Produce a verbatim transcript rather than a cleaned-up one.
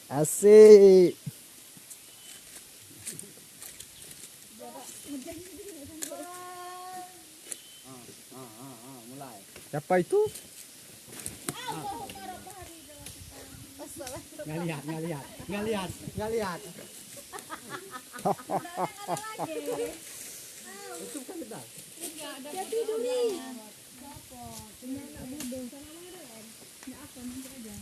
Asik. Siapa itu? Ngelihat, ngelihat, ngelihat, ngelihat. Itu bukan benar. Jadi dulu. Siapa? Punya anak bodoh. Sama mana kan? Nak apa nanti aja.